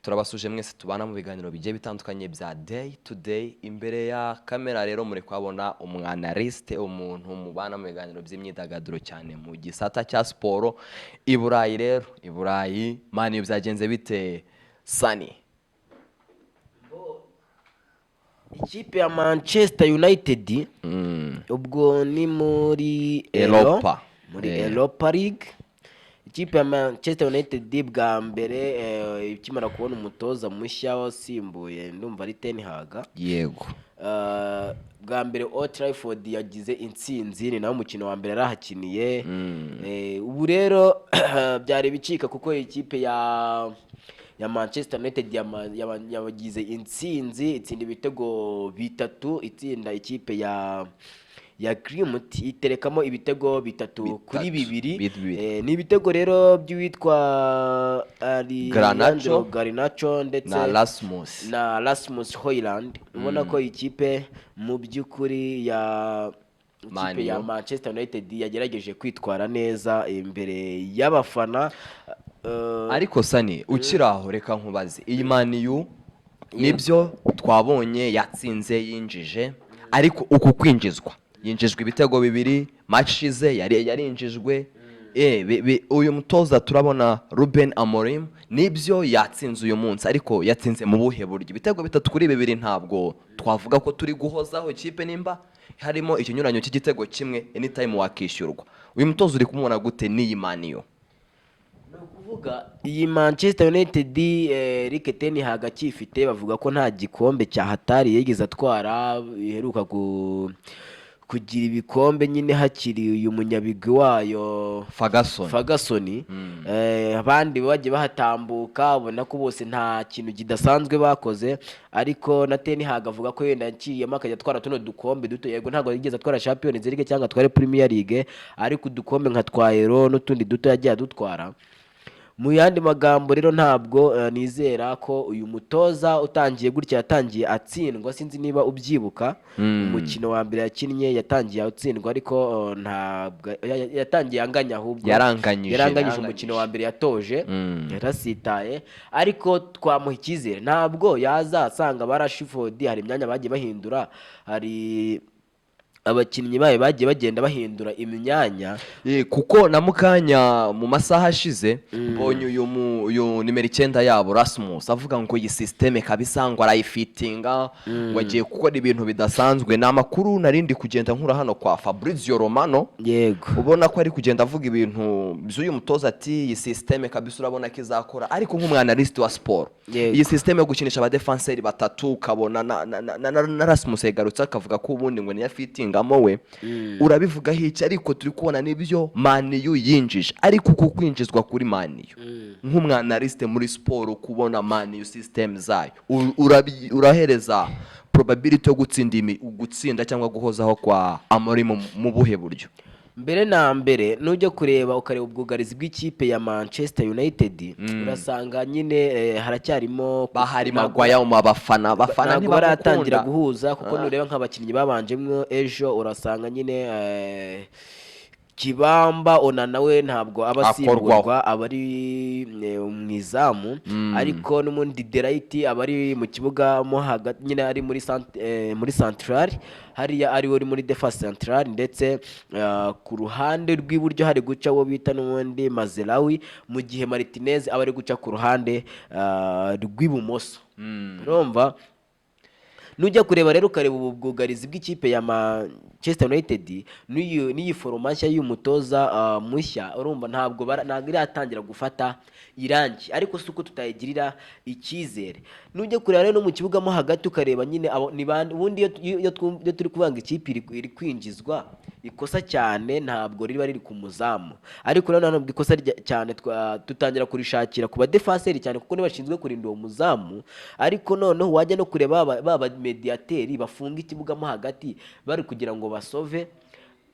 Turabasuje mwese tubana mu biganiro bigiye bitandukanye bya Day to Day. Imbere ya kamera rero muri kuhabona umwanalyste, umuntu mubana mu biganiro by'imyidagaduro cyane mu gisata cya siporo i Burayi. Rero i Burayi, Man U byagenze bite, Sani? Ikipe ya Manchester United, ubwo ni muri Europa. Muri Europa League, ikipe ya Manchester United bwa mbere ikimara kubona umutoza mushya wasimbuye, ndumva ari Ten Hag. Bwa mbere Old Trafford yagize intsinzi, ni nawo mukino wa mbere yarahakiniye. Ubu rero byari bicika kuko ikipe ya Manchester United yagize intsinzi, itsinda ibitego 3, itsinda ikipe ya Glimt, iterekamo ibitego 3 kuri 3, 2. 2. Ni ibitego rero by'uwitwa Garnacho. Alejandro Garnacho ndetse na Rasmus na Rasmus Højlund. Ubona ko ikipe mu by'ukuri ya Man ikipe ya U. Manchester United yagerageje kwitwara neza imbere y'abafana. Ariko Sani, ukiri aho, reka nkubaze: iyi Man U nibyo twabonye yatsinze, yinjije, ariko uku kwinjizwa, yinjijwe ibitego 2, match ishize yari yarinjijwe. Uyu mutoza turabona Ruben Amorim, nibyo yatsinze uyu munsi, ariko yatsinze mu buhe buryo? Ibitego 3 kuri 2, ntabwo twavuga ko turi guhozaho ikipe nimba harimo ikinyuranyo cy'igitego kimwe, anytime wakishyurwa. Uyu mutoza uri kumubona gute n'iyi Man U? Ni ukuvuga iyi Manchester United, Erik ten Hag akifite, bavuga ko nta gikombe cya hatari yigeze atwara. Iheruka kugira ibikombe nyine hakiri uyu munyabigwi wayo Ferguson. Ferguson. Abandi bagiye bahatambuka, ubona ko bose nta kintu kidasanzwe bakoze, ariko na Ten Hag avuga ko wenda yaciyemo akajya atwara tuno dukombe duto. Yego, ntabwo yigeze atwara Champions League cyangwa atware Premier League, ariko udukombe nka twa Euro n'utundi duto yagiye adutwara. Mu yandi magambo rero, ntabwo nizera ko uyu mutoza utangiye gutya, yatangiye atsindwa, sinzi niba ubyibuka, umukino wa mbere yakinnye yatangiye atsindwa, ariko ntabwo yatangiye anganya, ahubwo Yaranganyije, yaranganyije yaranganyije. Umukino wa mbere yatoje yarasitaye, ariko twamuha icyizere. Ntabwo yaza asanga ba Rashford, hari imyanya bagiye bahindura, hari abakinnyi bayo bagiye bagenda bahindura imyanya. Kuko na mukanya mu masaha ashize mbonye uyu nimero 9 yabo Rasmus avuga ngo iyi système kabisa ngo arayifitinga, ngo agiye gukora ibintu bidasanzwe. Ni amakuru narindi kugenda nkura hano kwa Fabrizio Romano. Ubona ko ari kugenda avuga ibintu by'uyu mutoza, ati iyi système kabisa urabona ko izakora. Ariko nk'umwanalyste wa siporo, iyi système yo gukinisha abadefanseri batatu, ukabona na Rasmus yagarutse akavuga ko ubundi ngo niyo afitingamo we, urabivugaho iki? Ariko turi kubona n'ibyo Man U yinjije, ariko uku kwinjizwa kuri Man U, nk'umwanalyste muri siporo, kubona Man U système zayo, urahereza probability yo gutsinda gutsinda cyangwa guhozaho kwa Amorim mu buhe buryo? Mbere na mbere, nujya kureba ukareba ubwugarizi bw'ikipe ya Manchester United, urasanga nyine haracyarimo Bahari Maguire mu abafana ntabwo baratangira ntibamukunda. guhuza, kuko nureba nk'abakinnyi babanjemo ejo, urasanga nyine Kibamba Onana we ntabwo aba Akorwaho. asimburwa, aba ari mu izamu, ariko n'ubundi De Ligt aba ari mu kibuga mo hagati nyine, ari muri central hariya, ari we uri muri défense central, ndetse ku ruhande rw'iburyo hari guca uwo bita n'ubundi Mazraoui, mu gihe Martinez aba ari guca ku ruhande rw'ibumoso. Urumva, nujya kureba rero ukareba ubu bwugarizi bw'ikipe ya Manchester United n'iyi foroma nshya y'uyu mutoza mushya, urumva ntabwo iratangira gufata irangi, ariko si uko tutayigirira icyizere. Nujya kureba rero no mu kibuga mo hagati, ukareba nyine abo ni bande. Ubundi iyo turi kuvuga ngo ikipe iri kwinjizwa, ikosa cyane ntabwo riba riri ku muzamu, ariko nanone ntabwo ikosa cyane dutangira kurishakira ku badefaseri cyane, kuko nibo bashinzwe kurinda uwo muzamu. Ariko noneho wajya no kureba ba mediateri bafunga ikibuga mo hagati, bari kugira ngo basove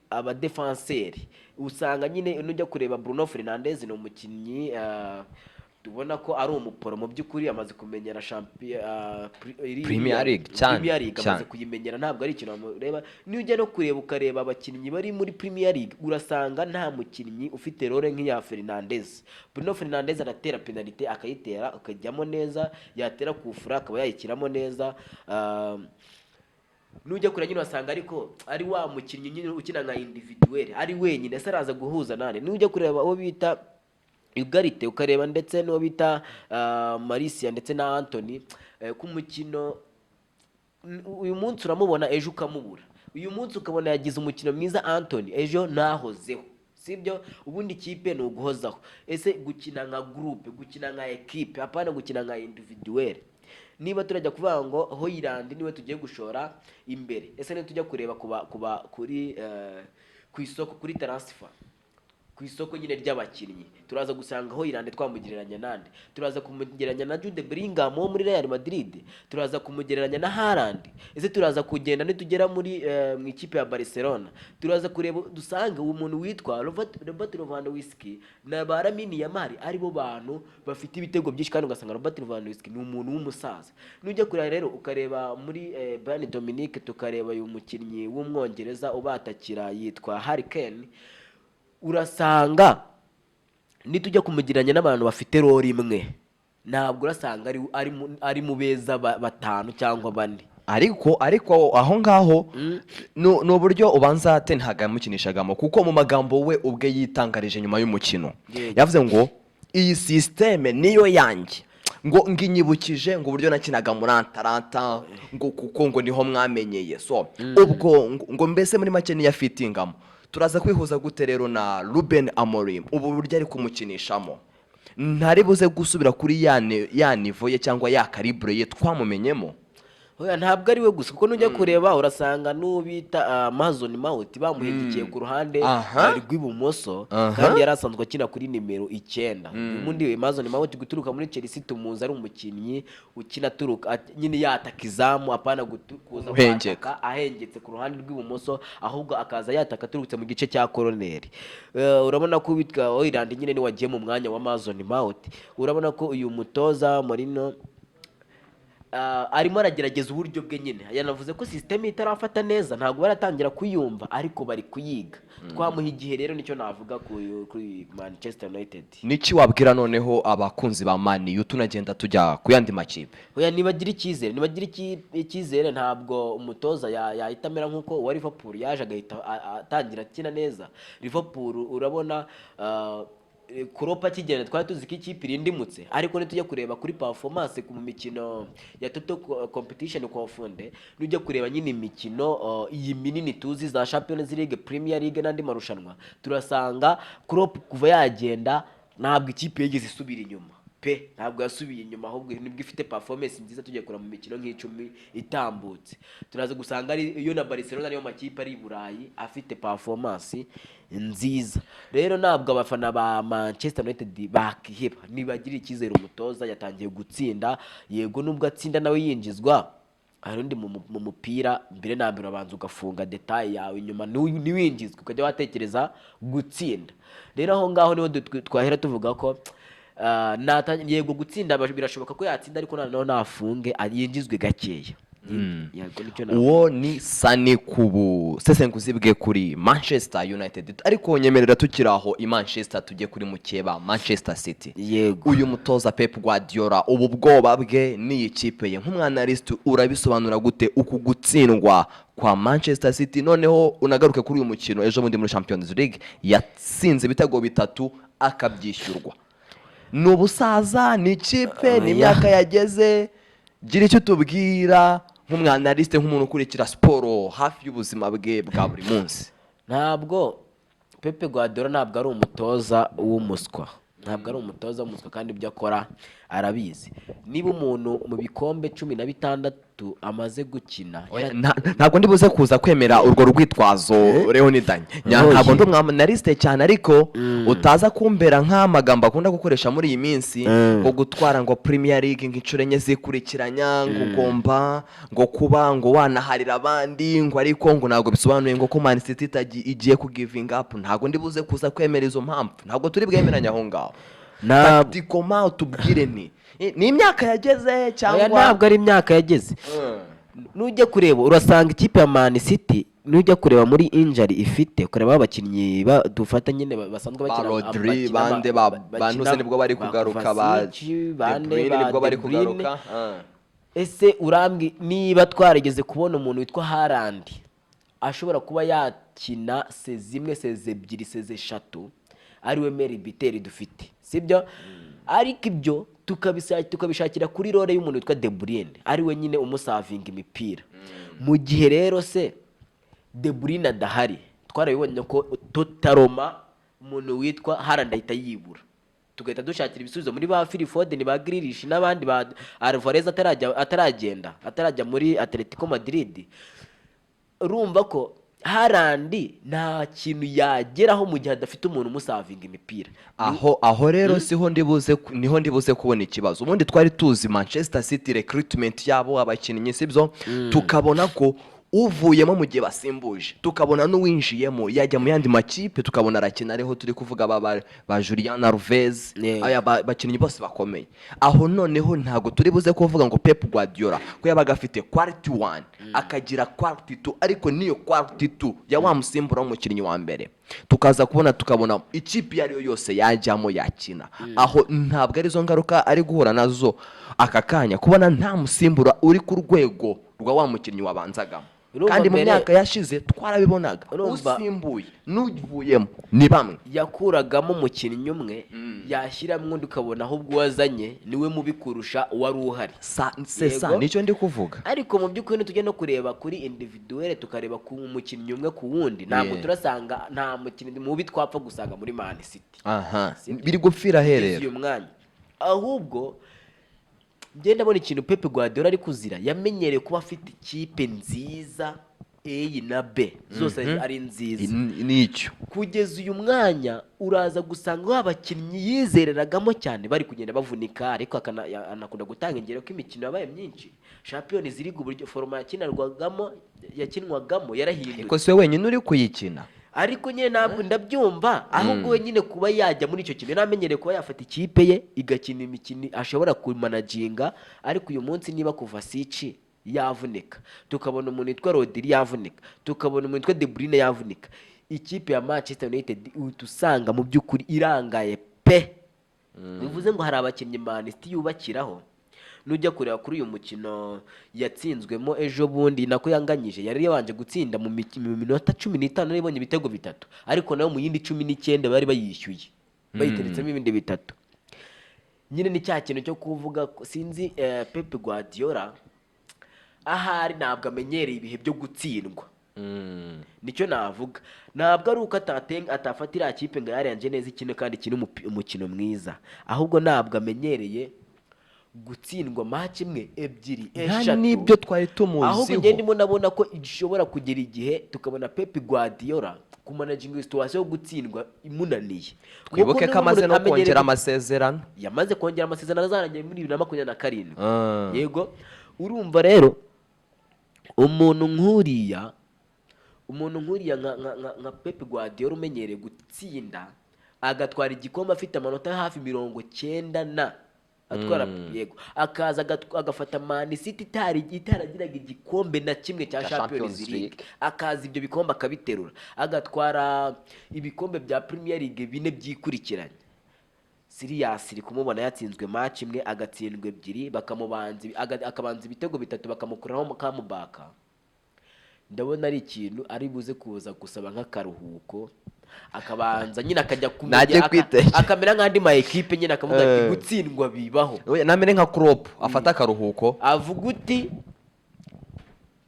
abadefanseri, usanga nyine nujya kureba Bruno Fernandes ni umukinnyi. Tubona ko ari umuporo mu by'ukuri, amaze kumenyera Premier League, cyane, Premier League amaze cyane. kuyimenyera, ntabwo ari ikintu wamureba. Niyo ujya no kureba, ukareba abakinnyi bari muri Premier League, urasanga nta mukinnyi ufite role nk'iya Fernandes. Bruno Fernandes aratera penalty akayitera akajyamo neza, yatera kufura akaba yayikiramo neza. Nujya kure nyine wasanga ariko ari wa mukinnyi nyine ukina nka individuel, ari wenyine. Ese araza guhuza nane? Nujya kureba uwo bita Ugarte, ukareba ndetse n'uwo bita Martial ndetse na Antony, ku mukino uyu munsi uramubona, ejo ukamubura. Uyu munsi ukabona yagize umukino mwiza Antony, ejo ntahozeho. Sibyo? Ubundi ikipe ni uguhozaho. Ese gukina nka groupe, gukina nka ekipe, hapana gukina nka individuel. Niba turajya kuvuga ngo Højlund niwe tugiye gushora imbere, ese niba tujya kureba kuba kuri ku isoko, kuri transfer, ku isoko nyine ry'abakinnyi, turaza gusanga Højlund twamugereranya nande? Turaza kumugereranya na Jude Bellingham wo muri Real Madrid? Turaza kumugereranya na Haaland? Ese turaza kugenda nitugera muri mu ikipe ya Barcelona, turaza kureba dusange uwo muntu witwa Robert Lewandowski na ba Lamine Yamal aribo bantu bafite ibitego byinshi, kandi ugasanga Robert Lewandowski ni umuntu w'umusaza? Nujya kureba rero, ukareba muri Bayern Munich, tukareba uyu mukinnyi w'Umwongereza ubatakira yitwa Harry Kane, urasanga nitujya kumugereranya n'abantu bafite role imwe, ntabwo urasanga ari mu beza batanu cyangwa bane. Ariko aho ngaho ni uburyo ubanza Ten Hag yamukinishagamo, kuko mu magambo we ubwe yitangarije nyuma y'umukino, yavuze ngo iyi système niyo yanjye, ngo nginyibukije ngo uburyo nakinaga muri Atalanta, ngo kuko ngo niho mwamenyeye. So ubwo ngo mbese muri make niyo afitingamo. Turaza kwihuza gute rero na Ruben Amorim, ubu buryo ari kumukinishamo ntari buze gusubira kuri ya niveau ye cyangwa ya calibre ye twamumenyemo? Oya, ntabwo ari we gusa, kuko nujya kureba urasanga n'uwo bita Mason Mount bamuhegikiye ku ruhande rw'ibumoso, kandi yari asanzwe akina kuri nimero 9. Ubundi Mason Mount guturuka muri Chelsea tumuzi ari umukinnyi ukina aturuka nyine yataka izamu, apana kuza Guhengeka. kwataka ahengetse ku ruhande rw'ibumoso, ahubwo akaza yataka aturutse mu gice cya koroneri. Urabona ko witwa Højlund nyine ni wagiye mu mwanya wa Mason Mount. Urabona ko uyu mutoza Mourinho arimo aragerageza uburyo bwe nyine. Yanavuze ko système itarafata neza, ntabwo baratangira kuyumva, ariko bari kuyiga. Twamuha igihe rero, nicyo navuga kuri Manchester United. Niki wabwira noneho abakunzi ba Man U, tunagenda tujya ku yandi makipe? Oya, nibagira icyizere, nibagira icyizere. Ntabwo umutoza yahita amera nk'uko uwa Liverpool yaje agahita atangira akina neza. Liverpool urabona, Klopp akigenda twari tuzi ko ikipe irindimutse, ariko nitujya kureba kuri performance mu mikino ya Total Competition Confonde, nujya kureba nyine imikino iyi minini tuzi za Champions League, Premier League n'andi marushanwa, turasanga Klopp kuva yagenda ntabwo ikipe yigeze isubira inyuma pe. Ntabwo yasubiye inyuma, ahubwo nibwo ifite performance nziza. Tugiye kureba mu mikino nk'10 itambutse, turaza gusanga ari iyo na Barcelona, niyo makipe ari i Burayi afite performance nziza. Rero ntabwo abafana ba Manchester United bakiheba, nibagirira icyizere umutoza. Yatangiye gutsinda, yego, nubwo atsinda nawe yinjizwa. Hari undi mu mupira, mbere na mbere urabanza ugafunga détail yawe inyuma, ntiwinjizwe, ukajya watekereza gutsinda. Rero aho ngaho niho twahera tuvuga ko yego, gutsinda birashoboka ko yatsinda, ariko noneho nafunge yinjizwe gakeya. Yego, nicyo navuga. Uwo ni Sani ku busesenguzi bwe kuri Manchester United. Ariko nyemerera tukiri aho i Manchester, tujye kuri mukeba Manchester City. Uyu mutoza Pep Guardiola, ubu bwoba bwe n'iyi kipe ye, nk'umwanalyste urabisobanura gute uku gutsindwa kwa Manchester City? Noneho unagaruke kuri uyu mukino ejo bundi muri Champions League yatsinze ibitego bitatu akabyishyurwa. Ni ubusaza? Ni ikipe? Ni Oya. imyaka yageze? Gira icyo utubwira nk'umwanalyste, nk'umuntu ukurikira siporo hafi y'ubuzima bwe bwa buri munsi. Ntabwo Pepe Guardiola ntabwo ari umutoza w'umuswa, ntabwo ari umutoza w'umuswa, kandi ibyo akora arabizi. Niba umuntu mu bikombe 16 amaze gukina Oya, ntabwo ndi buze kuza kwemera urwo rwitwazo, Leonidas. Oya. Ntabwo ndi umwanalyste cyane, ariko utaza kumbera nk'amagambo akunda gukoresha muri iyi minsi, ngo gutwara ngo Premier League ngo inshuro enye zikurikiranya, ngo ugomba ngo kuba ngo wanaharira abandi, ngo ariko ngo ntabwo bisobanuye ngo ko Man City igiye ku giving up. Ntabwo ndi buze kuza kwemera izo mpamvu, ntabwo turi bwemeranye aho ngaho. Tactiquement utubwire ni imyaka yageze Oya, cyangwa ntabwo ari imyaka yageze. Nujya kureba urasanga ikipe ya Man City, nujya kureba muri injury ifite, ukareba abakinnyi dufata nyine basanzwe ba bakina Rodri, bakina bande ba bakina bantuze nibwo bari ba kugaruka, ba Kovacic, De bande Bruyne ba nibwo bari De Bruyne. kugaruka. Ese urambwi niba twarigeze kubona umuntu witwa Haaland ashobora kuba yakina saison imwe, saison ebyiri, saison eshatu, ariwe meilleur buteur dufite, sibyo? Ariko ibyo tukabishakira kuri role y'umuntu witwa De Bruyne, ariwe nyine umusavinga imipira. Mu gihe rero se De Bruyne adahari, twarabibonye ko totalement umuntu witwa Haaland ahita yibura, tugahita dushakira ibisubizo muri ba Phil Foden, ba Grealish n'abandi, ba Alvarez atarajya ataragenda atarajya muri Atletico Madrid. Urumva ko Haaland nta kintu yageraho mu gihe adafite umuntu umusavinga imipira. Aho rero siho ndibuze niho ndibuze kubona ikibazo. Ubundi twari tuzi Manchester City, recruitment yabo, abakinnyi, sibyo? Tukabona ko uvuyemo mu gihe basimbuje, tukabona n'uwinjiyemo yajya mu yandi makipe, tukabona arakina. Ariho turi kuvuga ba Julian Alvarez, aya bakinnyi bose bakomeye. Aho noneho ntabwo turi buze kuvuga ngo Pep Guardiola ko yabaga afite quality one, akagira quality two, ariko niyo quality two ya wa musimbura w'umukinnyi wa mbere, tukaza kubona, tukabona ikipe iyo ari yo yose yajyamo yakina. Aho ntabwo arizo ngaruka ari guhura nazo aka kanya, kubona nta musimbura uri ku rwego rwa wa mukinnyi wabanzagamo? Urumva Kandi mu myaka yashize twarabibonaga, usimbuye n'uvuyemo ni bamwe. Yakuragamo umukinnyi umwe, yashyiramo undi, ukabona ahubwo uwazanye niwe mubi kurusha uwari uhari. Sa c'est ça. Yego. Nicyo ndi kuvuga. Ariko mu by'ukuri nitujya no kureba kuri individuel, tukareba ku mukinnyi umwe ku wundi, ntabwo turasanga, nta mukinnyi mubi twapfa gusanga muri Man City. Aha Sibyo? biri gupfira Kugeza herero uyu mwanya, ahubwo ngenda ndabona ikintu Pep Guardiola ari kuzira. Yamenyereye kuba afite ikipe nziza, A na B zose ari nziza. Nicyo. Kugeza uyu mwanya uraza gusanga wa bakinnyi yizereragamo cyane bari kugenda bavunika, ariko anakunda gutanga ingero ko imikino yabaye myinshi, Champions League, uburyo format yakinwagamo yarahindutse. Ariko si we wenyine uri kuyikina. Ariko nyine ntabwo ndabyumva, ahubwo we nyine kuba yajya muri icyo kintu, yaramenyereye kuba yafata ikipe ye igakina imikino ashobora kumanaginga. Ariko uyu munsi niba Kovacic yavunika, tukabona umuntu witwa Rodri yavunika, tukabona umuntu witwa De Bruyne yavunika, ikipe ya Manchester United uhita usanga mu by'ukuri irangaye pe. Bivuze ngo hari abakinnyi Man City yubakiraho. Nujya kureba kuri uyu mukino yatsinzwemo ejo bundi, nako yanganyije, yari yabanje gutsinda mu minota 15, yari ibonye ibitego bitatu, ariko nayo mu yindi 19 bari bayishyuye, bayiteretsemo ibindi bitatu. Nyine ni cya kintu cyo kuvuga ko sinzi, Pep Guardiola ahari ntabwo amenyereye ibihe byo gutsindwa. Nicyo navuga, ntabwo ari uko atafata iriya kipe ngo yarenge neza ikine kandi ikine umukino mwiza, ahubwo ntabwo amenyereye gutsindwa match imwe, ebyiri, Nta eshatu. n'ibyo twari Ahubwo tumuziho. ngende ndimo nabona ko ishobora kugera igihe tukabona Pep Guardiola kumanaginga situation yo gutsindwa imunaniye. Twibuke Kuko ko amaze no amenyereye kongera amasezerano. Yamaze kongera amasezerano azarangira muri 2027. Yego, urumva rero umuntu nk'uriya nka Pep Guardiola umenyereye gutsinda, agatwara igikombe afite amanota hafi 90 na atwara, yego, akaza agafata Man City itaragiraga igikombe na kimwe cya Cya Champions Champions League, League. akaza ibyo bikombe akabiterura, agatwara ibikombe bya Premier League bine byikurikiranye. Seriously, kumubona yatsinzwe match imwe, agatsindwa ebyiri, bakamubanza akabanza ibitego bitatu, bakamukuraho kamubaka, ndabona ari ikintu ari buze kuza gusaba nk'akaruhuko, akabanza nyine akajya kumenya Najye kwitekera. akamera nk'andi ma ekipe nyine, akavuga ati gutsindwa bibaho. Oya, namere nka Klopp, afata akaruhuko. Avuga uti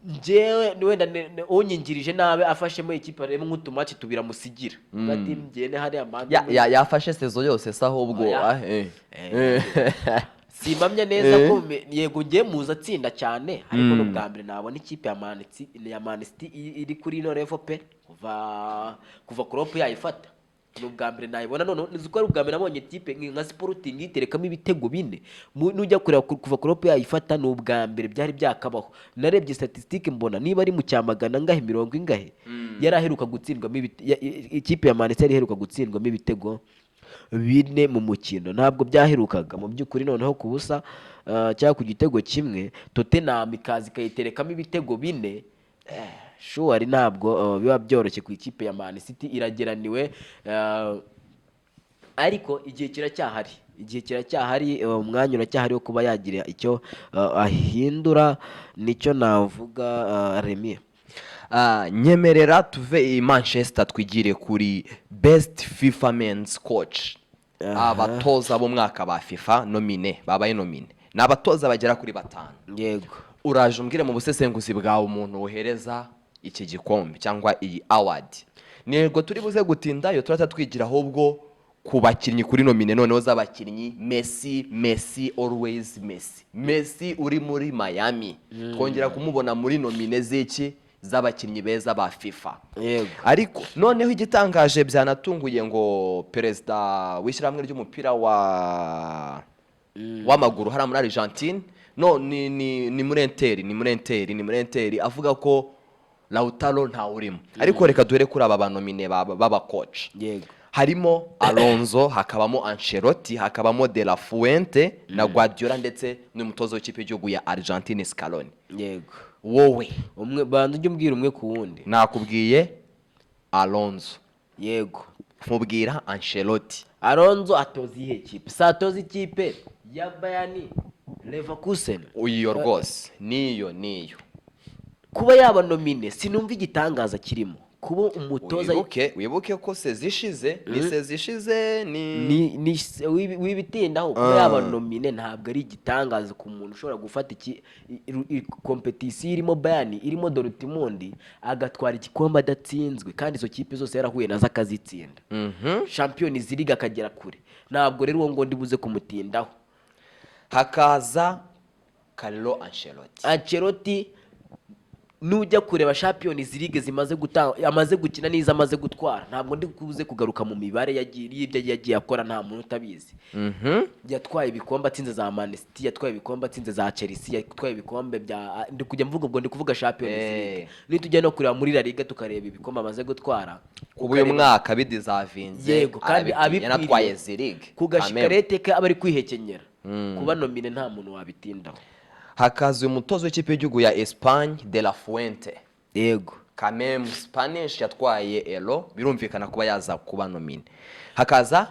njyewe wenda unyingirije nabi afashemo ikipe, arebe nk'utumatch tubiri amusigira. Avuga ati ngende hariya mpande Yafashe saison yose se ahubwo? Oya. Ah. Simpamya neza ko yego ngiye muza atsinda cyane, ariko n'ubwa mbere nabona ikipe ya Man City iri kuri ino level pe. Kuva Klopp yayifata ni ubwa mbere nayibona. None nizi ko ari ubwa mbere nabonye ikipe nka Sporting iterekamo ibitego bine. Nujya kureba kuva Klopp yayifata ni ubwa mbere byari byakabaho. Narebye statistique mbona niba ari mu cyamagana ngahe, mirongo ingahe, yari aheruka gutsindwamo ikipe ya Man City yari iheruka gutsindwamo ibitego. 4 mu mukino, ntabwo byaherukaga mu by'ukuri. Noneho ku busa cyangwa ku gitego kimwe, Tottenham ikaza ikayiterekamo ibitego 4. Shuwari ntabwo biba byoroshye ku ikipe ya Man City, irageraniwe, ariko igihe kiracyahari, igihe kiracyahari, umwanya uracyahari wo kuba yagira icyo ahindura. Nicyo navuga, Remy. Nyemerera tuve i Manchester twigire kuri best FIFA men's coach, abatoza b'umwaka ba FIFA nominé, babaye nominé ni abatoza bagera kuri batanu. Uraje umbwire mu busesenguzi bwawe umuntu wohereza iki gikombe cyangwa iyi award. Ntego turi buze gutindayo, turahita twigira ahubwo ku bakinnyi, kuri nominé noneho z'abakinnyi. Messi, Messi, always Messi. Messi uri muri Miami, twongera kumubona muri nominé z'iki, z'abakinnyi beza ba FIFA. Ariko noneho igitangaje byanatunguye, ngo perezida w'ishyirahamwe ry'umupira w'amaguru hariya muri Argentine, no ni muri Inter, ni muri Inter, avuga ko Lautaro ntawurimo. Ariko reka duhere kuri aba ba nominé b'abakoci. Harimo Alonso, hakabamo Ancelotti, hakabamo De La Fuente na Guardiola, ndetse n'umutoza w'ikipe y'igihugu ya Argentine, Scaloni. Wowe? Umwe, banza ujye umbwira umwe ku wundi. Nakubwiye Alonso. Nkubwira Ancelotti. Alonso atoza iyihe kipe? Si atoza ikipe ya Bayern Leverkusen? Iyo rwose niyo, niyo. Kuba yaba nominé sinumva igitangaza kirimo, kuba umutoza. Wibuke ko saison ishize, ni saison ishize ni Ni wibitindaho, kuba yaba nominé ntabwo ari igitangaza ku muntu ushobora gufata iki compétition irimo Bayern, irimo Dortmund, agatwara igikombe adatsinzwe, kandi izo kipe zose yarahuye nazo akazitsinda. Champions League akagera kure. Ntabwo rero uwo ngo ndi buze kumutindaho. Hakaza Carlo Ancelotti. Ancelotti, nujya kureba Champions League zimaze gutanga, amaze gukina n'izo amaze gutwara, ntabwo ndi buze kugaruka mu mibare y'ibyo yagiye akora, nta muntu utabizi. Yatwaye ibikombe atsinze za Man City, yatwaye ibikombe atsinze za Chelsea, yatwaye ibikombe bya, ndi kujya mvuga, ubwo ndi kuvuga Champions League. Nitujya no kureba muri La Liga, tukareba ibikombe amaze gutwara, Kuba uyu mwaka bideservinze. Yego, kandi arabikwiriye. Yanatwaye abikwiriye. zirigue. Ku gashikarete ke aba ari kwihekenyera, kuba nominé nta muntu wabitindaho. Hakaza uyu mutoza w'ikipe y'igihugu ya Espagne, De La Fuente. Kamem Spanish, yatwaye Euro, birumvikana kuba yaza kuba nominé. Hakaza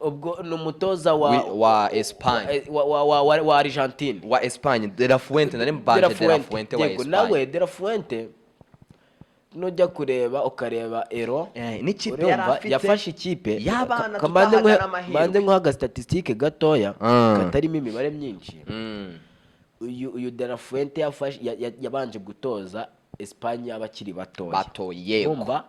Ubwo ni umutoza wa wa Espagne. Wa Argentine. Wa Espagne, De La Fuente, nari mbanje De La Fuente wa Yego, Espagne. Nawe De La Fuente, nujya kureba ukareba Euro, N'ikipe yari urumva, afite yafashe ikipe y'abana kamanze tutahaga n'amahirwe. Manze nkuhe agastatistique gatoya katarimo imibare myinshi. Uyu De La Fuente yafashe yabanje gutoza Espagne y'abakiri batoya. Bato, yego. Urumva,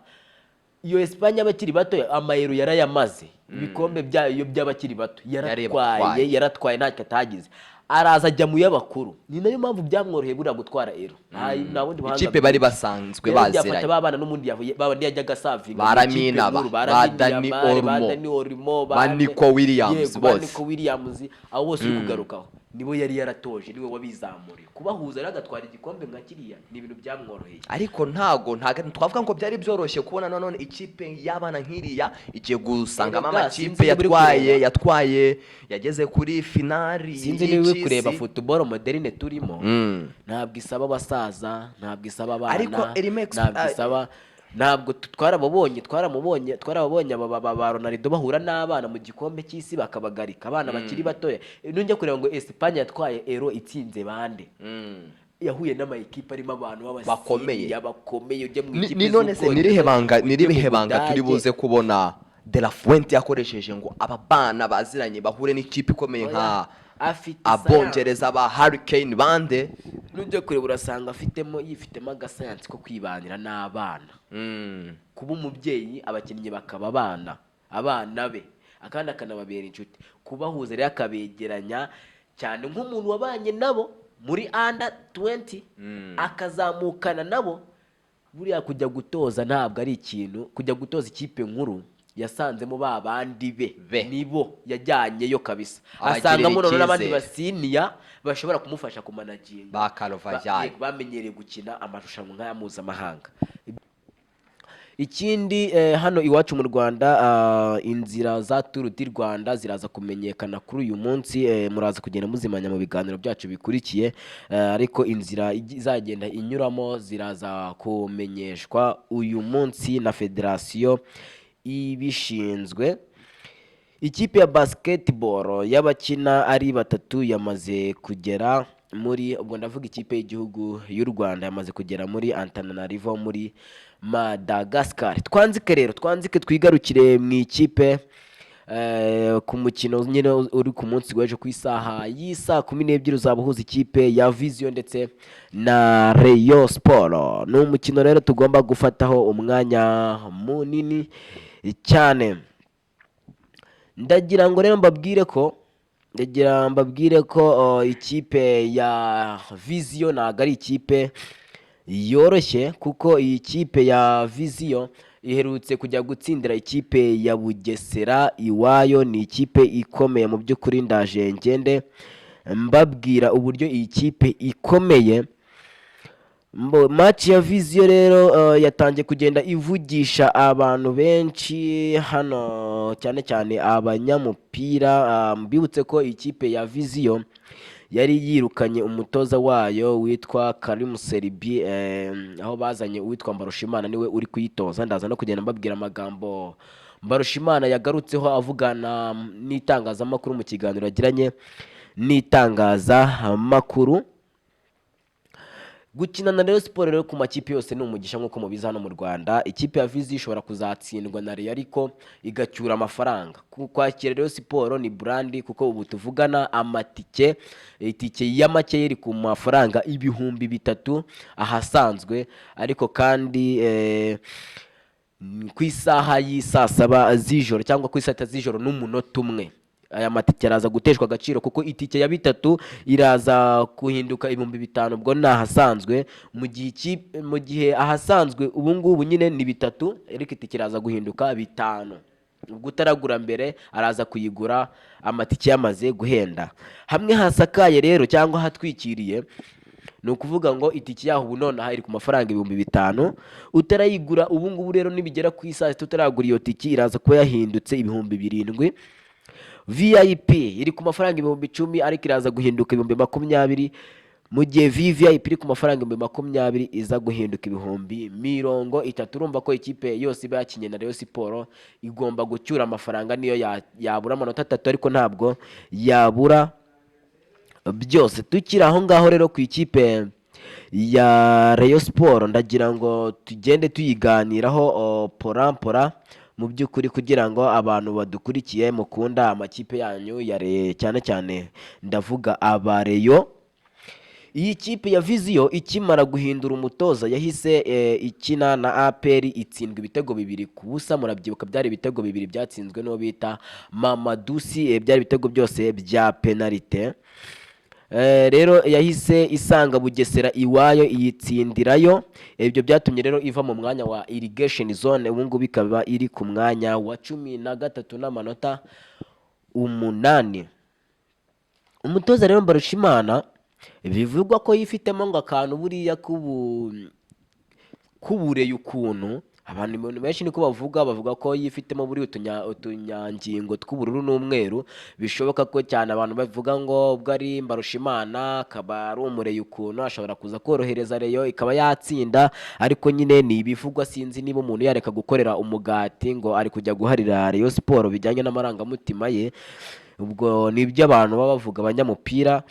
iyo Espagne y'abakiri batoya, ama Euro yarayamaze, ibikombe byayo by'abakiri bato yaratwaye. Yaratwaye. Yaratwaye, ntacyo atagize, araza ajya mu y'abakuru. Ni nayo mpamvu byamworoheye buriya gutwara Euro. Nta bundi buhanga Ikipe bari basanzwe Rero byafata baziranye. ba bana n'ubundi babandi yajyaga asavinga Ba mu Lamine ikipe aba, nkuru, ba ba Lamine Dani Yamal, ba Olmo, Dani Olmo, ba Nico Williams, Yego, ba bose. Nico Williams, abo bose uri kugarukaho nibo yari yaratoje, niwe wabizamuriye. Kubahuza rero agatwara igikombe nka kiriya ni ibintu byamworoheye. Ariko ntago twavuga ngo byari byoroshye kubona nanone ikipe y'abana nk'iriya igiye gusangamo Erega, amakipe sinzi niba uri yatwaye kureba. yatwaye, yageze kuri finali Sinzi niba uri y'iki kureba si. Football moderne turimo ntabwo isaba abasaza, ntabwo isaba abana, Ariko irimo ntabwo isaba, ntabwo twarababonye, twarababonye aba ba Ronaldo bahura n'abana mu gikombe cy'isi bakabagarika, abana bakiri batoya. Nujya kureba ngo Espagne yatwaye Euro itsinze bande, yahuye n'amayikipe arimo abantu Bakomeye. b'abasiriya bakomeye. Ujya mu ikipe Ni none se z'Ubwongereza, nirihe banga, ujye nirihe mu banga turi Budage. buze kubona De La Fuente yakoresheje ngo aba bana baziranye bahure n'ikipe ikomeye nka Oya, afite Abongereza ba Harry Kane, bande? Nujya kureba urasanga afitemo, yifitemo agasayansi ko kwibanira n'abana, kuba umubyeyi, abakinnyi bakaba abana be, akandi akanababera inshuti. Kubahuza rero akabegeranya cyane nk'umuntu wabanye nabo muri under 20, akazamukana nabo. Buriya kujya gutoza ntabwo ari ikintu, kujya gutoza ikipe nkuru yasanzemo ba bandi be, Be. nibo yajyanyeyo kabisa, Abagirira asangamo noneho n'abandi icyizere. ba senior bashobora kumufasha kumanaginga. Ba Carvajal. Yego, bamenyereye gukina amarushanwa nk'aya mpuzamahanga. Ikindi, hano iwacu mu Rwanda, inzira za Tour du Rwanda ziraza kumenyekana kuri uyu munsi. Muraza kugenda muzimanya mu biganiro byacu bikurikiye, ariko inzira izagenda inyuramo ziraza kumenyeshwa uyu munsi na federasiyo ibishinzwe. Ikipe ya basketball y'abakina ari batatu yamaze kugera muri, ubwo ndavuga ikipe y'igihugu y'u Rwanda, yamaze kugera muri Antananarivo muri Madagascar. Twanzike rero, twanzike twigarukire mu ikipe, ku mukino nyine uri ku munsi w'ejo ku isaha y'isaa 12, uzaba uhuza ikipe ya Vision ndetse na Rayon Sport. Ni umukino rero tugomba gufataho umwanya munini cyane. Ndagira ngo rero mbabwire ko, ndagira mbabwire ko ikipe ya Vision ntabwo ari ikipe yoroshye, kuko iyi kipe ya Vision iherutse kujya gutsindira ikipe ya Bugesera iwayo. Ni ikipe ikomeye mu by'ukuri. Ndaje ngende mbabwira uburyo iyi kipe ikomeye. Match ya Vision rero yatangiye kugenda ivugisha abantu benshi hano, cyane cyane abanyamupira. Mbibutse ko ikipe ya Vision yari yirukanye umutoza wayo witwa Karim Seribi, aho bazanye uwitwa Mbarushimana, niwe uri kuyitoza. Ndaza no kugenda mbabwira amagambo Mbarushimana yagarutseho avugana n'itangazamakuru mu kiganiro yagiranye n'itangazamakuru. Gukina na Rayon Sport rero ku makipe yose ni umugisha. Nk'uko mubizi, hano mu Rwanda ikipe ya Vision ishobora kuzatsindwa na Rayon ariko igacyura amafaranga. Kwakira Rayon Sport ni brand, kuko ubu tuvugana amatike, itike ya make iri ku mafaranga 3000 ahasanzwe, ariko kandi ku isaha y'isaa 7 z'ijoro cyangwa ku isaa 6 z'ijoro n'umunota umwe, aya matike araza guteshwa agaciro, kuko itike ya 3000 iraza guhinduka 5000. Ubwo ni ahasanzwe, mu gihe ahasanzwe ubu ngubu nyine ni 3000, ariko itike iraza guhinduka 5000. Ubwo utaragura mbere araza kuyigura amatike yamaze guhenda. Hamwe hasakaye rero cyangwa hatwikiriye, ni ukuvuga ngo itike yaho ubu nonaha iri ku mafaranga 5000. Utarayigura ubu ngubu rero, nibigera ku isaha 6 utaragura iyo tiki, iraza kuba yahindutse 7000. VIP iri ku mafaranga 10,000, ariko iraza guhinduka 20,000, mu gihe VVIP iri ku mafaranga 20,000 iza guhinduka 30,000. Urumva ko ikipe yose iba yakinye na Rayon Sport igomba gucyura amafaranga, niyo yabura amanota 3, ariko ntabwo yabura byose. Tukiri aho ngaho rero ku ikipe ya Rayon Sport, ndagira ngo tugende tuyiganiraho pora pora mu by'ukuri, kugira ngo abantu badukurikiye mukunda amakipe yanyu ya cyane cyane ndavuga aba Rayon. Iyi kipe ya Vision ikimara guhindura umutoza yahise ikina na APR, itsindwa ibitego 2-0. Murabyibuka, byari ibitego bibiri byatsinzwe n'uwo bita Mamadusi, byari ibitego byose bya penalite. Rero yahise isanga Bugesera iwayo, iyitsindirayo. Ibyo byatumye rero iva mu mwanya wa relegation zone, ubu ngubu ikaba iri ku mwanya wa 13 n'amanota 8. Umutoza rero Mbarushimana bivugwa ko yifitemo ngo akantu buriya k'ubureye ukuntu. Abantu benshi niko bavuga, bavuga ko yifitemo buriya utunyangingo tw'ubururu n'umweru. Bishoboka ko cyane abantu bavuga ngo ubwo ari Mbarushimana akaba ari umureye ukuntu, ashobora kuza korohereza Rayon ikaba yatsinda, ariko nyine ni ibivugwa. Sinzi niba umuntu yareka gukorera umugati ngo ari kujya guharira Rayon Sport bijyanye n'amarangamutima ye. Ubwo ni ibyo abantu baba bavuga, abanyamupira.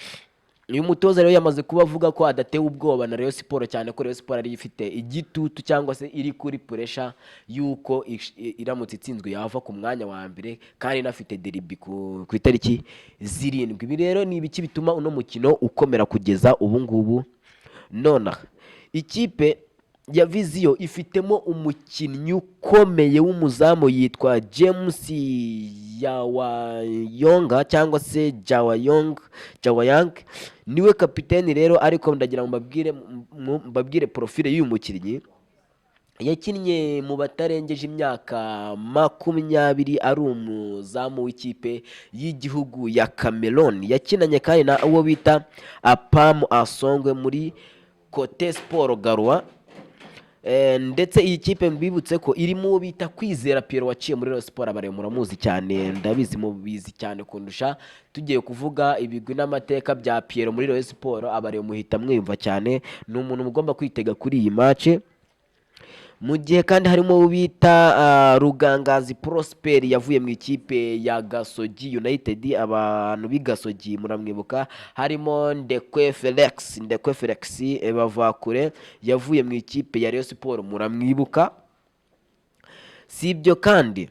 Uyu mutoza rero yamaze kuba avuga ko adatewe ubwoba na Rayon Sport, cyane ko Rayon Sport ariyo ifite igitutu cyangwa se iri kuri pressure y'uko iramutse itsinzwe yava ku mwanya wa mbere, kandi inafite derby ku itariki 7. Ibi rero ni ibiki bituma uno mukino ukomera kugeza ubu ngubu nonaha? Ikipe ya Vision ifitemo umukinnyi ukomeye w'umuzamu yitwa James Yawayonga cyangwa se Jawayong, Jawayang, niwe kapiteni rero. Ariko ndagira ngo mbabwire profile y'uyu mukinnyi. Yakinnye mu batarengeje imyaka 20, ari umuzamu w'ikipe y'igihugu ya Cameroon. Yakinanye kandi na uwo bita Apamu Asongwe muri Cote Sport Garoua. Ndetse iyi kipe mbibutse ko irimo uwo bita Kwizera Pierrot waciye muri Rayon Sports. Abareba muramuzi cyane, ndabizi mubizi cyane kundusha. Tugiye kuvuga ibigwi n'amateka bya Pierrot muri Rayon Sports, abareba muhita mwiyumva cyane. Ni umuntu mugomba kwitega kuri iyi match. Mu gihe kandi harimo uwo bita Rugangazi Prosper yavuye mu ikipe ya Gasogi United, abantu b'i Gasogi muramwibuka. Harimo Ndekwe Felix, Ndekwe Felix Bavakure yavuye mu ikipe ya Rayon Sports, muramwibuka. Si ibyo kandi,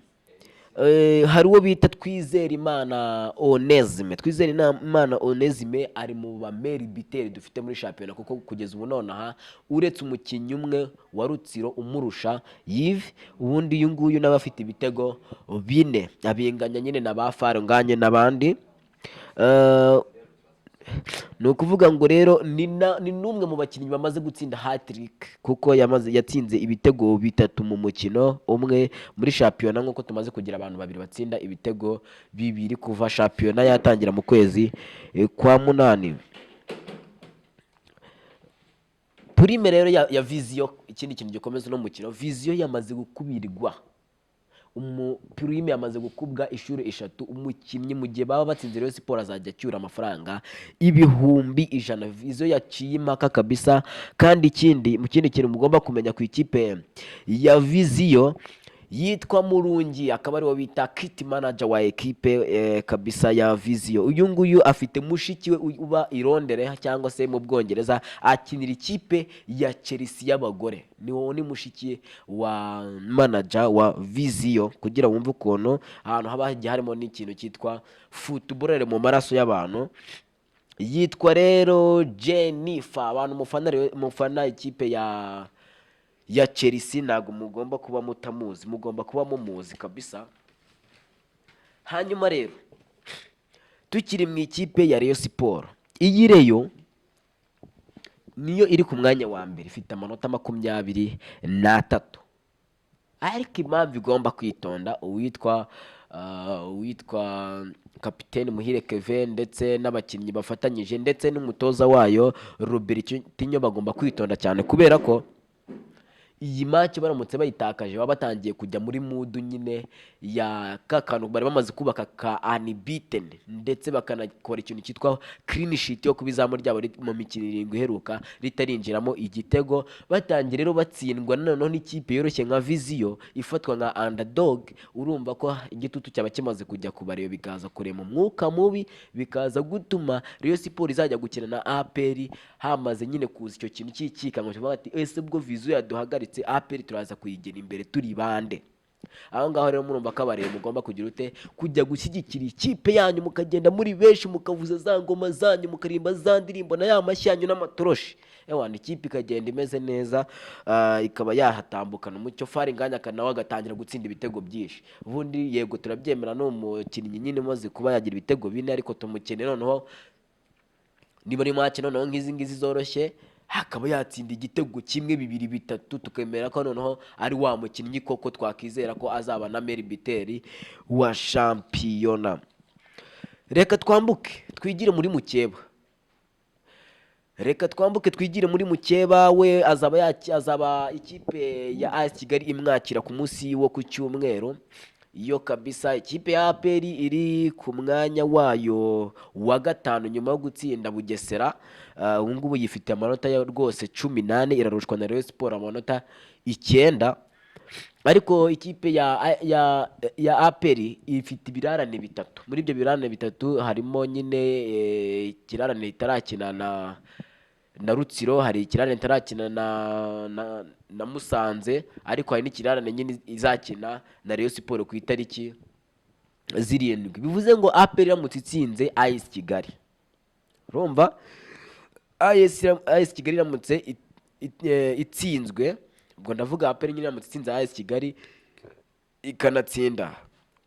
hari uwo bita Twizerimana Onesme. Twizerimana Onesme ari mu ba meilleur buteur dufite muri shampiyona, kuko kugeza ubu nonaha uretse umukinnyi umwe wa Rutsiro umurusha, Yves, ubundi uyu nguyu nawe afite ibitego 4, abinganya nyine na ba Faro Nganye n'abandi. Ni ukuvuga ngo rero ni n'umwe mu bakinnyi bamaze gutsinda hat-trick, kuko yamaze yatsinze ibitego 3 mu mukino umwe muri shampiyona, nk'uko tumaze kugira abantu babiri batsinda ibitego 2 kuva shampiyona yatangira mu kwezi kwa 8. Prime rero ya Vision, ikindi kintu gikomeza uno mukino, Vision yamaze gukubirwa prime, yamaze gukubwa inshuro 3. Umukinnyi mu gihe baba batsinze Rayon Sports azajya acyura amafaranga 100,000. Vision yaciye impaka kabisa. Kandi ikindi, mu kindi kintu mugomba kumenya ku ikipe ya Vision, yitwa Murungi, akaba ariwo bita kit manager wa ekipe kabisa ya Vision. Uyu nguyu afite mushiki we uba i Londres cyangwa se mu Bwongereza, akinira ikipe ya Chelsea y'abagore. Ni wowe ni mushiki wa manager wa Vision, kugira wumve ukuntu ahantu haba hagiye harimo n'ikintu cyitwa football mu maraso y'abantu. Yitwa rero Jennifer. Abantu mufana rero, mufana ikipe ya Chelsea, ntabwo mugomba kuba mutamuzi, mugomba kuba mumuzi kabisa. Hanyuma rero tukiri mu ikipe ya Rayon Sports, iyi Rayon niyo iri ku mwanya wa mbere, ifite amanota 23. Ariko impamvu igomba kwitonda, uwitwa kapiteni Muhire Kevin ndetse n'abakinnyi bafatanyije ndetse n'umutoza wayo Robertinho bagomba kwitonda cyane, kubera ko iyi match baramutse bayitakaje baba batangiye kujya muri mood nyine ya ka kantu bari bamaze kubaka ka unbeaten, ndetse bakanakora ikintu cyitwa clean sheet yo kuba izamu ryabo mu mikino 7 iheruka ritarinjiramo igitego. Batangiye rero batsindwa noneho n'ikipe yoroshye nka Vision ifatwa nka underdog, urumva ko igitutu cyaba kimaze kujya ku bareba, bikaza kurema umwuka mubi, bikaza gutuma Rayon Sports izajya gukina na APR hamaze nyine kuza icyo kintu cy'ikikango kivuga ati: "Ese ubwo Vision yaduhagaritse, APR turaza kuyigera imbere turi bande?" Aho ngaho rero murumva ko abareba mugomba kugira ute? Kujya gushyigikira ikipe yanyu, mukagenda muri benshi, mukavuza za ngoma zanyu, mukaririmba za ndirimbo na ya mashyi yanyu n'amatoroshi. Ewana, ikipe ikagenda imeze neza, ikaba yahatambukana umucyo. Fari Nganya nawe agatangira gutsinda ibitego byinshi. Ubundi yego turabyemera, ni umukinnyi nyine umaze kuba yagira ibitego 4, ariko tumukeneye noneho niba ari match noneho nk'izi ngizi zoroshye, akaba yatsinda igitego kimwe, bibiri, bitatu, tukemera ko noneho ari wa mukinnyi koko twakizera ko azaba na meilleur buteur wa shampiyona. Reka twambuke twigire muri mukeba, reka twambuke twigire muri mukeba. We azaba ikipe ya AS Kigali imwakira ku munsi wo ku cyumweru. Iyo kabisa ikipe ya APR iri ku mwanya wayo wa gatanu nyuma yo gutsinda Bugesera. Ubu ngubu yifite amanota ya rwose 14, irarushwa na Rayon Sports amanota 9. Ariko ikipe ya APR ifite ibirarane 3. Muri ibyo birarane 3 harimo nyine ikirarane itarakina na Rutsiro, hari ikirarane itarakina na Musanze, ariko hari n'ikirarane nyine izakina na Rayon Sports ku itariki 7. Bivuze ngo APR iramutse itsinze AS Kigali, urumva AS Kigali iramutse itsinzwe, ubwo ndavuga APR nyine iramutse itsinze AS Kigali, ikanatsinda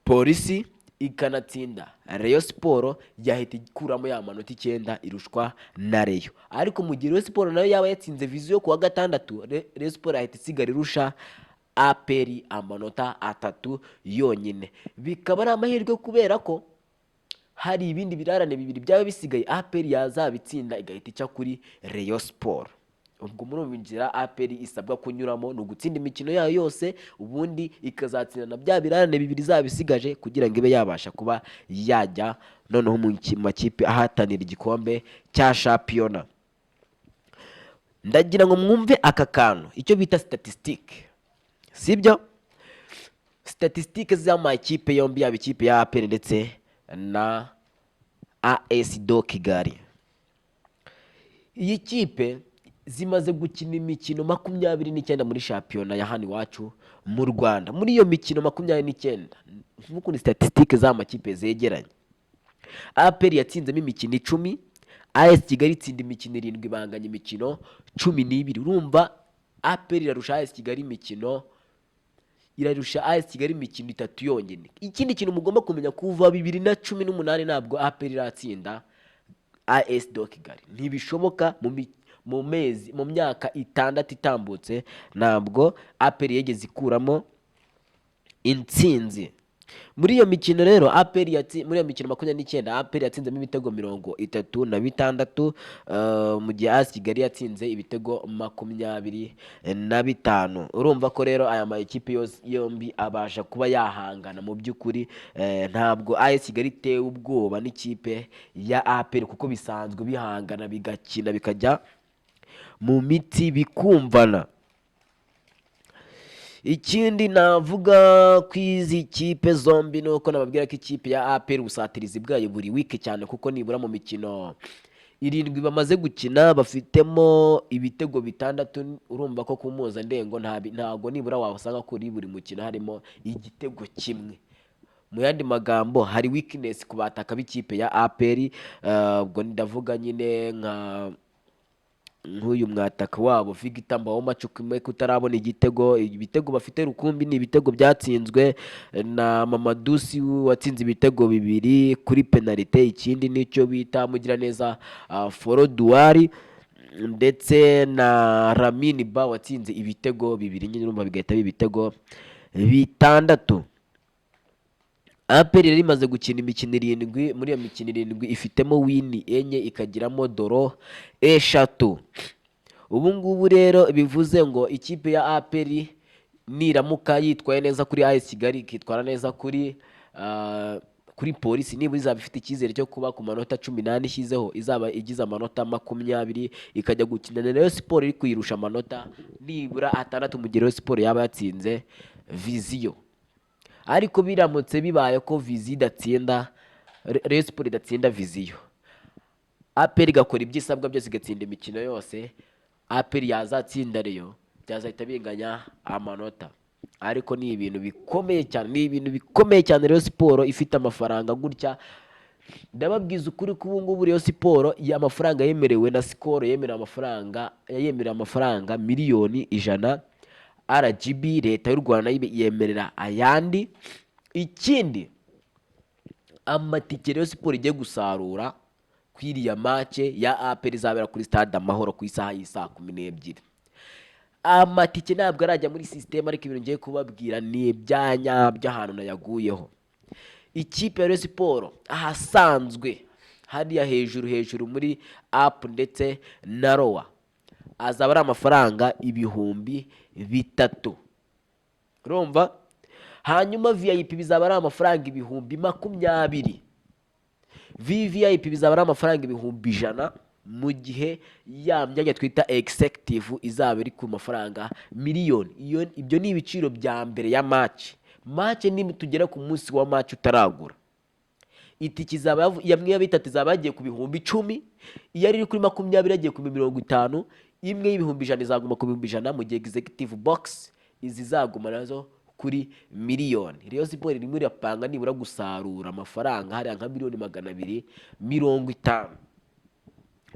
Polisi, ikanatsinda Rayon Sports, yahita ikuramo ya manota 9 irushwa na Rayon. Ariko mu gihe Rayon Sports nayo yaba yatsinze Vision ku wa gatandatu, Rayon Sports yahita isigara irusha APR amanota 3 yonyine, bikaba ari amahirwe kubera ko hari ibindi birarane bibiri byaba bisigaye APR yazabitsinda igahita ica kuri Rayon Sports. Ubwo muri ubu nzira APR isabwa kunyuramo ni ugutsinda imikino yayo yose, ubundi ikazatsinda na bya birarane bibiri izaba isigaje, kugira ngo ibe yabasha kuba yajya noneho mu makipe ahatanira igikombe cya shampiyona. Ndagira ngo mwumve aka kantu, icyo bita statistique, sibyo? Statistique z'amakipe yombi, yaba ikipe ya APR ndetse na AS de Kigali. Iyi kipe zimaze gukina imikino 29 muri shampiyona ya hano iwacu mu Rwanda. Muri iyo mikino 29, nk'ukuntu statistique z'amakipe zegeranye, APR yatsinzemo imikino 10, AS Kigali itsinda imikino irindwi, banganya imikino 12. Urumva APR irarusha AS Kigali imikino, irarusha AS Kigali imikino itatu yonyine. Ikindi kintu mugomba kumenya, kuva 2018 ntabwo APR iratsinda AS de Kigali. Ntibishoboka. Mu mezi, mu myaka 6 itambutse, ntabwo APR yigeze ikuramo intsinzi. Muri iyo mikino rero, APR muri iyo mikino 29, APR yatsinzemo ibitego 36, mu gihe AS Kigali yatsinze ibitego 25. Urumva ko rero aya ma ekipe yose yombi abasha kuba yahangana. Mu by'ukuri, ntabwo AS Kigali itewe ubwoba n'ikipe ya APR, kuko bisanzwe bihangana, bigakina, bikajya mu miti, bikumvana. Ikindi navuga ku izi kipe zombi ni uko nababwira ko ikipe ya APR ubusatirizi bwayo buri weak cyane, kuko nibura mu mikino irindwi bamaze gukina bafitemo ibitego bitandatu. Urumva ko ku mpuzandengo ntabwo nibura wasanga kuri buri mukino harimo igitego kimwe. Mu yandi magambo, hari weakness ku bataka b'ikipe ya APR. Ubwo ndavuga nyine nka nk'uyu mwataka wabo Victor Mbaoma Chukwuemeka utarabona igitego. Ibitego bafite rukumbi ni ibitego byatsinzwe na Mamadou Sy watsinze ibitego bibiri kuri penalite. Ikindi nicyo bita Mugiraneza Froduard ndetse na Lamine Bah watsinze ibitego bibiri nyine, urumva bigahita biba ibitego bitandatu. APR rero imaze gukina imikino irindwi. Muri iyo mikino irindwi ifitemo win enye, ikagiramo draw eshatu. Ubu ngubu rero bivuze ngo ikipe ya APR niramuka yitwaye neza kuri AS Kigali, ikitwara neza kuri Polisi, nibura izaba ifite icyizere cyo kuba ku manota 14 ishyizeho izaba igize amanota 20, ikajya gukina na Rayon Sport iri kuyirusha amanota nibura atandatu, mu gihe Rayon Sport yaba yatsinze Vision. Ariko biramutse bibaye ko Vision idatsinda, Rayon Sport idatsinda Vision, APR igakora ibyo isabwa byose, igatsinda imikino yose, APR yazatsinda Rayon, byazahita binganya amanota. Ariko ni ibintu bikomeye cyane, ni ibintu bikomeye cyane. Rayon Sport ifite amafaranga gutya, ndababwiza ukuri ko ubu ngubu Rayon Sport amafaranga yemerewe na Skol, yemerewe amafaranga, yemerewe amafaranga miliyoni 100. RGB, leta y'u Rwanda, yemerera ayandi. Ikindi, amatike Rayon Sport igiye gusarura ku iriya match ya APR izabera kuri Stade Amahoro ku isaha y'isaa 12, amatike ntabwo arajya muri système, ariko ibintu ngiye kubabwira ni ibyanyabyo, ahantu nayaguyeho. Ikipe ya Rayon Sport ahasanzwe hariya hejuru hejuru muri upper ndetse na lower azaba ari amafaranga 3000, urumva? Hanyuma VIP bizaba ari amafaranga 20,000, VVIP bizaba ari amafaranga 100,000, mu gihe ya myanya twita executive izaba iri ku mafaranga miliyoni. Iyo ibyo ni ibiciro bya mbere ya match. Match ni tugera ku munsi wa match utaragura itike, izaba yamwe ya bitatu izaba yagiye ku 10,000, iyo ari iri kuri 20 yagiye ku 50,000, imwe y'100,000 izaguma ku 100,000, mu gihe executive box izi zaguma nazo kuri miliyoni. Rayon Sport irimo irapanga nibura gusarura amafaranga hariya nka miliyoni 250.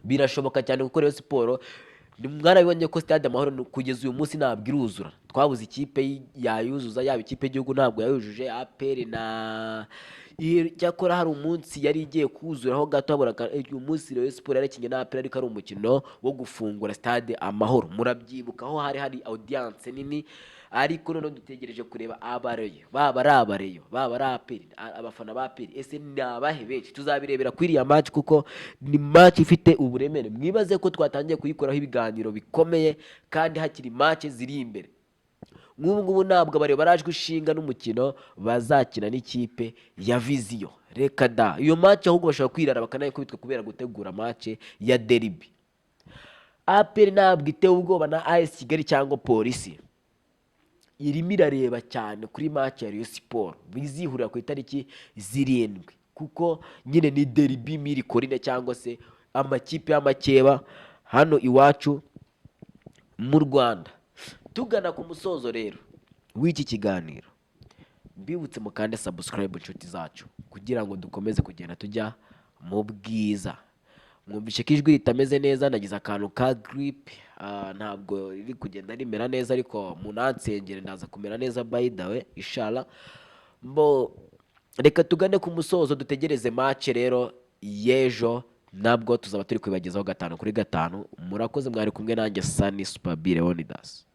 Birashoboka cyane, kuko Rayon Sport mwarabibonye ko Stade Amahoro kugeza uyu munsi ntabwo iruzura. Twabuze ikipe yayuzuza, yaba ikipe y'igihugu ntabwo yayujuje, APR na cyakora hari umunsi yari igiye kuzuraho gato, habura uyu munsi Rayon Sports yarakinye na APR, ariko ari umukino wo gufungura Stade Amahoro, murabyibuka aho hari hari audience nini. Ariko noneho dutegereje kureba abareyo, baba ari abareyo, baba ari APR, abafana ba APR, ese ni abahe benshi? Tuzabirebera kuri iriya match, kuko ni match ifite uburemere. Mwibaze ko twatangiye kuyikoraho ibiganiro bikomeye kandi hakiri match ziri imbere. Nk'ubu ngubu ntabwo abareba barajwe ishinga n'umukino bazakina n'ikipe ya Vision, reka da. Iyo match ahubwo bashobora kwirara bakanayikubitwa kubera gutegura match ya derby. APR ntabwo itewe ubwoba na AS Kigali cyangwa Polisi, irimo irareba cyane kuri match ya Rayon Sports bizihurira ku itariki 7, kuko nyine ni derby mille collines cyangwa se amakipe y'amakeba hano iwacu mu Rwanda. Tugana ku musozo rero w'iki kiganiro, mbibutse mukande subscribe, inshuti zacu, kugira ngo dukomeze kugenda tujya mu bwiza. Mwumvishe ko ijwi ritameze neza, nagize akantu ka grippe, ntabwo riri kugenda rimera neza, ariko munansengere ndaza kumera neza, by the way, inshallah. Mbo reka tugane ku musozo, dutegereze match rero y'ejo, nabwo tuzaba turi kubibagezaho 5 kuri 5. Murakoze, mwari kumwe nanjye Sani Super Leonidas.